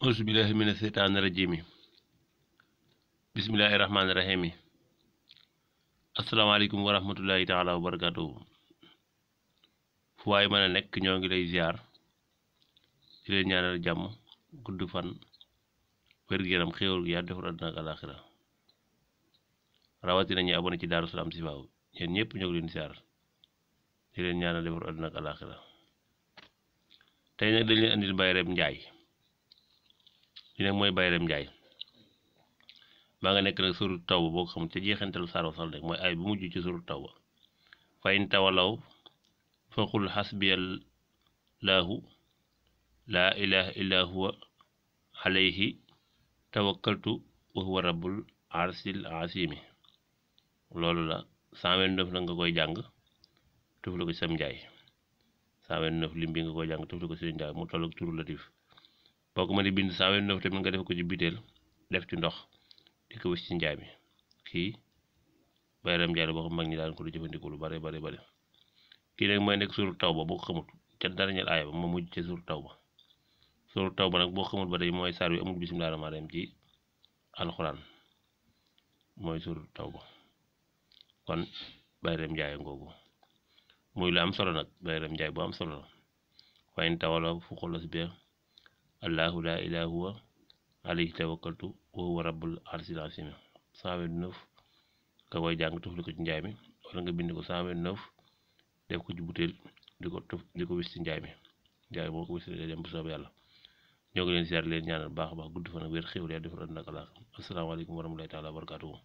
auzu billahi mina seytaani rajiim bismillahi rahmaani rahiim asalaamaaleykum wa rahmatullahi taala wa barakaatuhu fu waay mën a nekk ñoo ngi lay ziar di leen ñaanal jàmm gudd fan wér-gu-yaram xéewal gu yaa defar àddina ak àlaaxira rawatina ñi abonné ci Daaru Salaam Chifaou yéen ñëpp ñoo ngi leen ziar di leen ñaanal defar àddina ak àlaaxira tey nag dañ leen andil Baye Reeb Njaay li nag mooy Baye Reeb Njaay maa nga nekk nag suru tawba boo ko xam te jeexantal saaro sal rek mooy ay bu mujj ci suru tawba fa in tawalaw faqul xasbiyallaahu laa ilaha illa huwa alayhi tawakkaltu wa huwa rabbul arsil asimi loolu la 129 la nga koy jàng tufli ko ci sam njaay 129 lim bi nga koy jàng tufli ko ci njaay mu toll ak turu latif boo ko mën di bind 129 tamit nga def ko ci biteel def ci ndox di ko wis ci njaay mi kii Baye Reeb Njaay la boo xam mag ñi daan ko du jëfandikoo lu bare kii nag mooy nekk suuru tawba boo ko xamut ca dara ñel aaya ba ma mujj ca suuru tawba nag boo xamut ba tey mooy saar wi amul bismillaahi rahmaani rahiim ci alxuraan mooy suuru tawba kon Baye Reeb Njaay ngoogu muy lu am solo nag Baye Reeb Njaay bu am solo la wa in tawalaw faqul hasbiya allaahu laa ilaaha huwa alayhi tawakkaltu wa huwa rabbul arsil azim 129 nga koy jàng tufli ko ci njaay mi wala nga bind ko 129 def ko ci butéel di ko wis ci njaay mi boo ko wis dem bu soob yàlla ñoo ngi leen ziar leen ñaanal baax a baax gudd fan ak wér xéwal yaa defar àddina ak àllaaxira asalaamaaleykum wa rahmatullaahi taala wa barakaatuhu